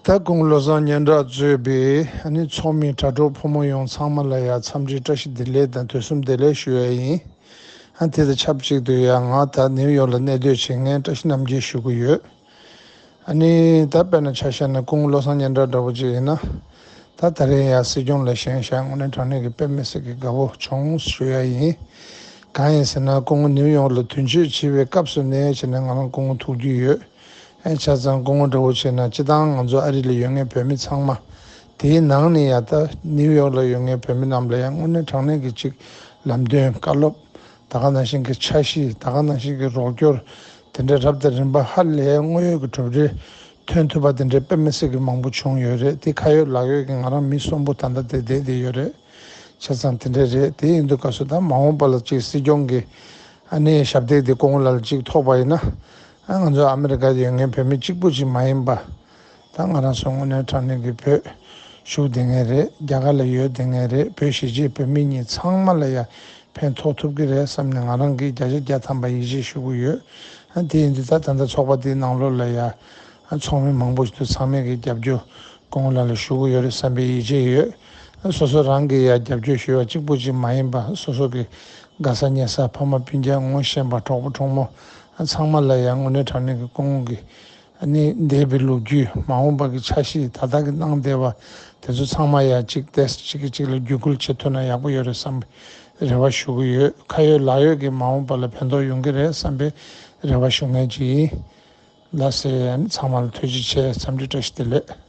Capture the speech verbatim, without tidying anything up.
ད་སྐུ་ངོ་བློ་བཟང་སྙན་གྲགས་གཙོས་པའི་ཨ་ནི་ཚོགས་མི་དྲ་གྲོགས་ཕོ་མོ་ཡོངས་ཚང་མ་ལ་ཡང་འཚམས་འདྲི་བཀྲ་ཤིས་བདེ་ལེགས་དང་དུས་གསུམ་བདེ་ལེགས་ཞུ་ཡ་ཡིན། ཨ་དེ་དང་ཆབས་ཅིག་ཏུ་ཡང་ང་ད་ནིའུ་ཡོག་ལ་གནས་སྡོད་བྱེད་མཁན་བཀྲ་ཤིས་རྣམ་རྒྱལ་ཞུ་གི་ཡོད། ཨ་ནི་ད་དཔེར་ན་ཆ་བཞག་ན་སྐུ་ངོ་བློ་བཟང་སྙན་གྲགས་འདྲ་པོ་ཅིག་ཡིན་ན། ད་ད་རེས་ཡང་སྲིད་སྐྱོང་ལ་བཞེངས་བཞག་དངོས་གནས་དྲང་གནས་ཀྱི་དཔེ་མི་སྲིད་ཀྱི་དགའ་བོ་བྱུང་ཞུ་ཡ་ཡིན། གང་ཡིན་ཟེར་ན་སྐུ་ངོ་ནིའུ་ཡོག་ལ་དོན་གཅོད་བྱེད་པའི་སྐབས་སུ་ནས་བྱས་ནས་ང་རང་སྐུ་ངོ་ཐུག་རྒྱུ་ཡོད། ཨེ་ཆ་ཚང་སྐུ་ངོ་འདྲ་བོ་བྱས་ན་སྤྱི་བཏང་ང་ཚོ་ཨ་རི་ལ་ཡོད་མཁན་བོད་མི་ཚང་མ། དེའི་ནང་ནས་ཡང་ད་ནིའུ་ཡོག་ལ་ཡོད་མཁན་བོད་མི་རྣམས་ལ་ཡང་དངོས་གནས་དྲང་གནས་ཀྱི་ཅིག་ལམ་སྟོན་བཀའ་སློབ། ད་ག་ནང་བཞིན་གྱི་འཆར་གཞི། ད་ག་ནང་བཞིན་གྱི་རོགས་སྐྱོར། དེ་འདྲའི་རབ་དང་རིམ་པ་ཧ་ལས་དངོས་ཡོད་ཀྱི་གྲུབ་འབྲས་ཐོན་ཐུབ་པ་དེ་འདྲའི་དཔེ་མི་སྲིད་ཀྱི་མང་པོ་བྱུང་ཡོད་རེད། དེ་ཁ་ཡོད་ལག་ཡོད་ཀྱི་ང་རང་མི་གསོན་པོ་ད་ལྟ་དེ་བསྡད་བསྡད་ཡོད་རེད། བྱས་ཙང་དེ་འདྲ་རེད། དེ་ཡིན་དུས་སྐབས་སུ་ད་མ་འོངས་པ་ལ་ཅིག་སྲིད་སྐྱོང་གི་ཨ་ནི་ཞབས་སྟེགས་དེ་སྐུ་ངོ་ལགས་ལ་ཅིག་ཐོབ་པ་ཡིན་ན། ཨ་ང་ཚོ་ཨ་མི་རི་ཀ་ཡོད་མཁན་བོད་མི་གཅིག་པུ་ཅིག་མ་ཡིན་པ། ད་ང་རང་ཚོ་དངོས་གནས་དྲང་གནས་ཀྱི་བོད་བཞུགས་བསྡད་མཁན་རེད། རྒྱ་གར་ལ་ཡོད་བསྡད་མཁན་རེད། བོད་གཞིས་བྱེས་བོད་མི་གཉིས་ཚང་མ་ལ་ཡ་ཕན་ཐོགས་ཐུབ་ཀྱི་རེད་བསམ་ནས་ང་རང་གིས་བརྒྱ་ཆ་བརྒྱ་ཐམ་པ་ཡིད་ཆེས་ཞུ་གི་ཡོད། ཨ་དེ་ཡིན་དུས་ད་ད་ལྟ་ཚོགས་པ་དེའི་ནང་ལོགས་ལ་ཡ་ཨ་ཚོགས་མི་མང་པོ་ཞིག་ཏུ་ཚང་མས་ཀྱི་རྒྱབ་སྐྱོར་སྐུ་ངོ་ལགས་ལ་ཞུ་གི་ཡོད་རེད་བསམ་པའི་ཡིད་ཆེས་ཡོད། ཨ་སོ་སོ་རང་གིས་ཡ་རྒྱབ་སྐྱོར་ཞུ་བ་གཅིག་པུ་ཅིག་མ་ཡིན་པ། སོ་སོ་གི་དགའ་ས་ཉེ་ས་ཕ་མ་སྤུན་ཀྱག་ངོ་ཤེས་པ་གྲོགས་པོ་གྲོགས་མོ་ཨ་ཚང་མ་ལ་ཡ་དངོས་གནས་དྲང་གནས་ཀྱི་སྐུ་ངོ་གི་ཨ་ནི་འདས་པའི་ལོ་རྒྱུས། མ་འོངས་པ་གི་འཆར་གཞི། ད་ལྟ་གི་གནང་བསྡད་པ་དེ་ཚོ་ཚང་མ་ཡ་གཅིག་ཏེ་གཅིག་གིས་གཅིག་ལ་བརྒྱུད་སྐུལ་བྱེད་ཐུབ་ན་ཡག་པོ་ཡོད་རེད་བསམ་པའི་རེ་བ་ཞུ་གི་ཡོད། ཁ་ཡོད་ལག་ཡོད་ཀྱི་མ་འོངས་པ་ལ་ཕན་ཐོགས་ཡོང་གི་རེད་བསམ་པའི་རེ་བ་ཞུ་མཁན་ཅིག་ཡིན། ལགས་སེ། ཨ་ནི་ཚང་མ་ལ་ཐུགས་རྗེ་ཆེ། འཚམས་འདྲི་བཀྲ་ཤིས་བདེ་ལེགས།